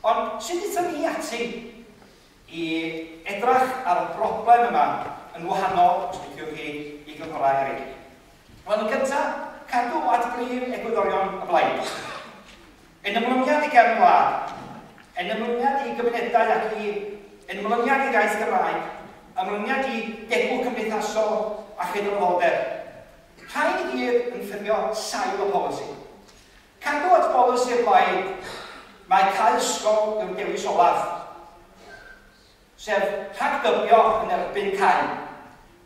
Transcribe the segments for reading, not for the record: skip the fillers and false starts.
Ond sut aethon ni ati i edrach ar y broblem yma yn wahanol, os liciwch chi, i gynghorau eraill? Wel, yn gyntaf, cadw at brif egwyddorion y blaid. Ein ymrwymiad i gefn gwlad, ein ymrwymiad i gymunedau ac i ymrwymiad i'r iaith Gymraeg, ymrwymiad i degwch cymdeithasol a chydraddoldeb. Rhain i gyd yn ffurfio sail y polisi. Cadw at bolisi'r blaid, mae cau ysgol yw'r dewis olaf, sef rhagdybio yn erbyn cau.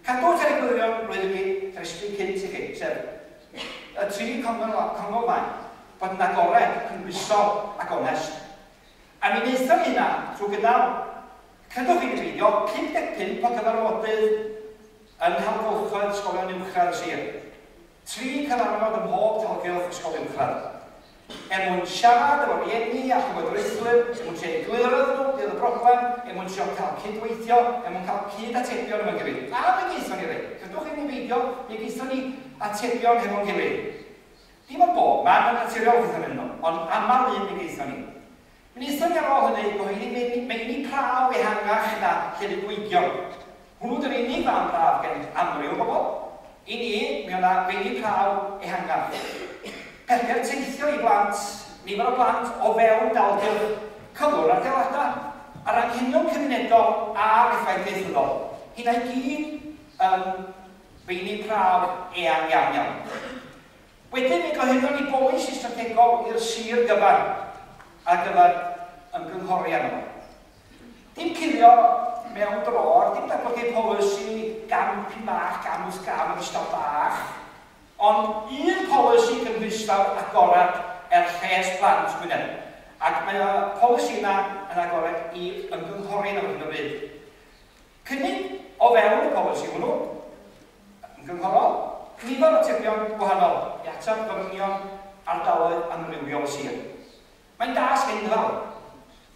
Cadw at yr egwyddorion roeddwn i restru cynt i chi, sef y tri conglfaen, bod yn agored, cynhwysol ac onest. A mi wnaethon ni hynna trwy gynnal, credwch chi neu beidio, 55 o gyfarfodydd yn nhalgylchoedd ysgolion uwchradd y sir. Tri cyfarfod ym mhob talgylch ysgol uwchradd. Er mwyn siarad efo rhieni a llywodraethwyr, er mwyn trio egluro iddyn nhw be oedd y broblem, er mwyn trio cael cyd-weithio, er mwyn cael cyd-atebion efo'n gilydd. A mi gaethon ni rei. Credwch chi neu beidio, mi gaethon ni atebion hefo'n gilydd. Dim o bob man yn naturiol gaethon ni nhw, ond aml un mi gaethon ni. Mi wnaethon ni ar ôl hynny gyhoeddi meini, meini prawf ehangach na llefydd gweigion. Hwnnw 'di'r unig fan braf gen amryw o bobl. I ni, mi oedd 'na feini prawf ehangach. Pellter teithio i blant, nifer o blant o fewn dalgylch, cyflwr adeiladau, a'r anghenion cymunedol a'r effaith ieithyddol. Hynna i gyd yn feini prawf eang iawn iawn. Wedyn mi gyhoeddon ni bolisi strategol i'r sir gyfan ar gyfer ymgynghori arno fo. Dim cuddio mewn drôr, dim datblygu polisi gam pyn bach, gam wrth gam yn ddistaw bach, ond un polisi cynhwysfawr agored er lles plant Gwynedd. Ac mae y polisi yna yn agored i ymgynghori arno fo ar hyn o bryd. Cynnig o fewn y polisi hwnnw, yn gynghorol, nifer o atebion gwahanol i ateb gofynion ardaloedd amrywiol y sir. Mae'n dasg enfawr.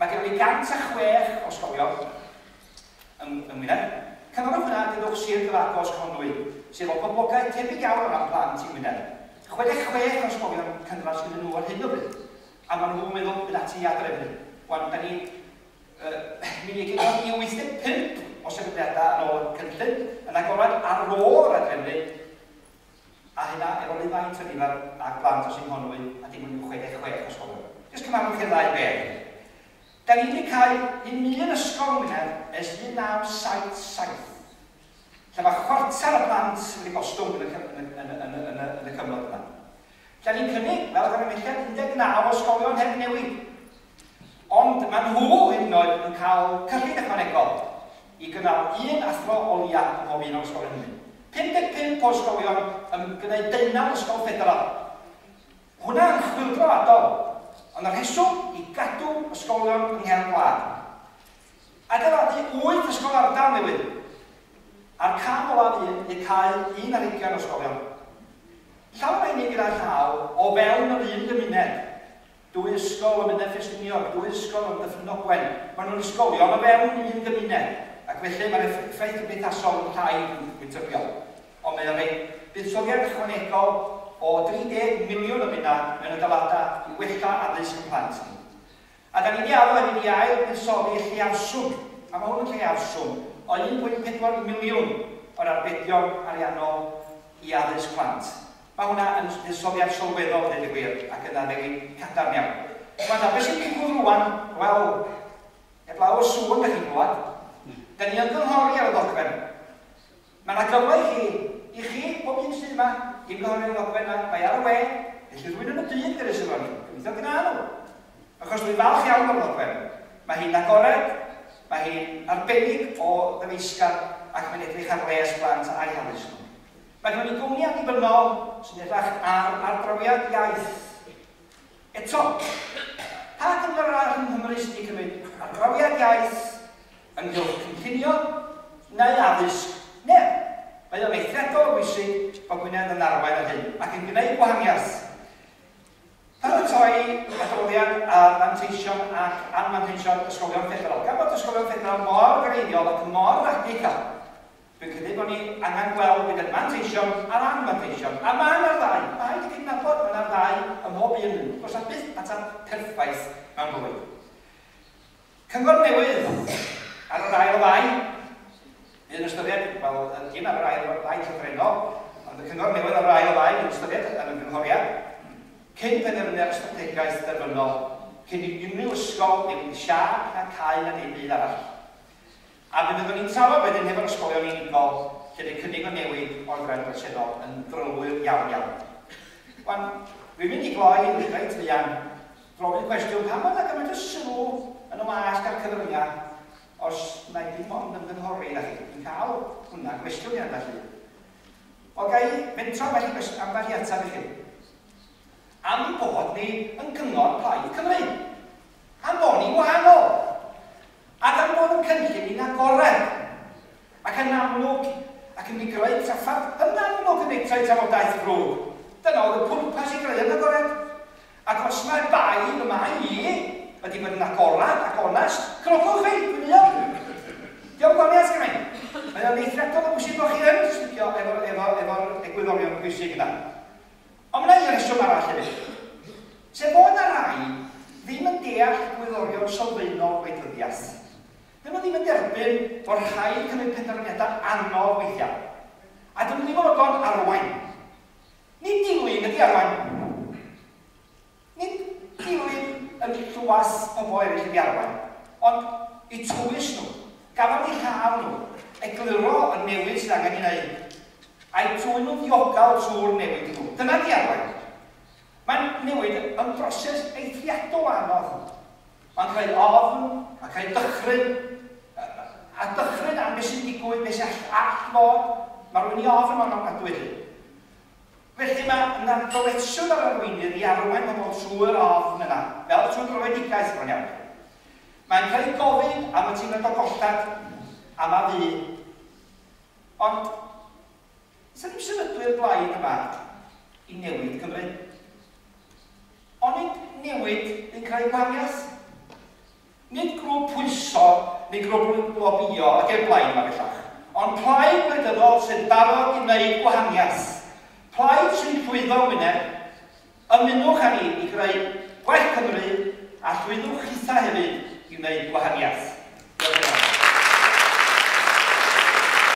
Mae gennym ni 106 o ysgolion yng Ngwynedd. Cyfarwch hwnna dudwch sir gyfagos Conwy, sydd efo poblogaeth tebyg iawn o ran plant i Wynedd. 66 o ysgolion cynradd sydd gyda nhw ar hyn o bryd, a maen nhw'n meddwl mynd ati i ad-drefnu. Wan, da ni Mi gaethon ni 85 o sefydliadau yn ôl y cynllun, yn agored ar ôl yr adrefnu, a hynna efo run faint o nifer ag blant o Sir Nghonwy a dim ond ryw 66 o ysgolion. Jyst cymharwch chi'r ddau beth. Da ni wedi cau un un ysgol yng Ngwynedd ers 1977, lle mae chwarter y plant wedi gostwng yn y, yn y, yn y, yn y, yn y, yn y cyfnod yna. Da ni'n cynnig, fel argymhelliad, 19 o ysgolion heb newid. Ond maen nhw hyd yn oed yn cael cyllid ychwanegol i gynnal un athro o leia ym mhob un o'r ysgolion hynny. 55 o ysgolion yn gwneud deunaw ysgol ffederal. Hwnna yn chwyldroadol, ond y rheswm i gadw ysgolion yng nghefn gwlad. Adeiladu wyth ysgol ardal newydd, a'r cam olaf un yw cau un ar hugain o ysgolion. Llawer o hynny gyda llaw o fewn yr un gymuned. Dwy ysgol ym Mynedd Ffestiniog, dwy ysgol yn Dyffryn Ogwen. Maen nhw'n ysgolion o fewn un gymuned, ac felly mae'r effaith gymdeithasol yn llai, dwi'n tybio. Ond mae o'n rhoi buddsoddiad ychwanegol o 30 miliwn o bunnau mewn adeiladau i wella addysg ein plant ni. A da ni wedi addo hefyd i ail buddsoddi lleiafswm, a mae hwn yn lleiafswm, o 1.4 miliwn o'r arbedion ariannol i addysg plant. Mae hwnna yn fuddsoddiad sylweddol, deud y gwir, ac yn addewid cadarn iawn. Rwan ta, be sy'n digwydd rwan? Wel, heblaw y sŵn dych chi'n glywed, da ni yn gynghori ar y ddogfen. Mae yna gyfle i chi, i chi, pob un sydd yma, i ymgynghori ar y ddogfen yma. Mae ar y we, felly rhywun yn y byd gyrru sylw arni. Gobeithio gwna nhw. Achos dwi'n falch iawn o'r ddogfen. Mae hi'n agored, mae hi'n arbennig o ddyfeisgar ac mae'n edrych ar les plant a'u haddysg nhw. Mae gennym ni gwmni annibynnol sy'n edrych ar ardrawiad iaith. Eto, pa gyngor arall yng Nghymru sydd wedi cymryd ardrawiad iaith ynghylch cynllunio neu addysg? Neb. Mae o'n eithriadol o bwysig bod Gwynedd yn arwain ar hyn ac yn gwneud gwahaniaeth. Paratoi adroddiad ar fanteision ac anfanteision ysgolion ffederal. Gan bod ysgolion ffederal mor greiddiol ac mor radical, Dwi'n credu bod ni angen gweld be 'di'r manteision a'r anfanteision, a ma' 'na'r ddau, ma' rhaid i cydnabod ma' 'na'r ddau ym mhob un. Does 'na byth ateb perffaith mewn bywyd. Cyngor newydd ar yr ail o Fai, fydd yn ystyried, wel, dim ar yr ail o Fai llythrennol, ond y cyngor newydd ar yr ail o Fai fydd yn ystyried yn ymgynghoriad, cyn penderfynu ar y strategaeth derfynol, cyn i unrhyw ysgol newid ei siâp na cau na dim byd arall. A mi fyddwn ni'n trafod wedyn hefo'r ysgolion unigol lle bydd cynnig o newid o'r drefn bresennol yn drylwyr iawn iawn. Wan, dwi'n mynd i gloi reit fuan drwy ofyn cwestiwn, pam bod 'na gymaint o sylw yn y wasg a'r cyfryngau os na i ddim ond ymgynghori na chi? Dwi'n cael hwnna, gwestiwn i ambell un. Wel, ga i fentro ambell i gwestiwn, ambell i ateb i chi. Am bod ni yn gyngor Plaid Cymru. Am bod ni'n wahanol. Ac am bod yn cynllun ni'n agored. Ac yn amlwg, ac yn ei greu trafferth, yn amlwg yn ei creu trafodaeth ddrwg. Dyna oedd y pwrpas i greu yn agored. Ac os mae'r bai fy mai i ydy bod yn agorad ac onest, clogwch fi, dwi'n euog. Diolch gwahaniaeth gen i. Mae o'n eithriadol o bwysig bod chi yn sticio efo'r efo, efo egwyddorion pwysig yna. Ond mae yna un reswm arall hefyd. Sef bod yna rai ddim yn deall egwyddorion sylfaenol gwleidyddiaeth. Dyn nhw ddim yn derbyn bod rhaid cymryd penderfyniadau anodd weithiau. A dyn nhw ddim yn fodlon arwain. Nid dilyn ydy arwain. Nid dilyn yn llwas pobl eraill ydy arwain, ond i tywys nhw, gafael eu llaw nhw, egluro y newid sydd angen ei wneud, a'u trwyn nhw'n ddiogel trwy'r newid hwnnw. Dyna di arwain. Mae'n newid yn broses eithriadol o anodd. Mae'n creu ofn, mae'n creu dychryn, a dychryn am beth sy'n digwydd, beth sy'n all fod. Mae rhywun i ofn o'n ofnadwy chi. Felly mae yna ddyletswydd ar arweinydd i arwain pobl trwy'r ofn yna, fel trwy brofedigaeth bron iawn. Mae'n cael ei gofyn am y teimlad o golled, am a fu. Ond, sy'n ddim sefydlu'r blaid yma i newid Cymru. Onid newid yn creu gwahaniaeth? Nid grŵp pwyso neu grŵp lobïo ydy'r blaid yma bellach, ond plaid gwleidyddol sy'n barod i wneud gwahaniaeth. Plaid sy'n llwyddo yn Wynedd. Ymunwch â ni i greu gwell Cymru a llwyddwch chitha hefyd i wneud gwahaniaeth.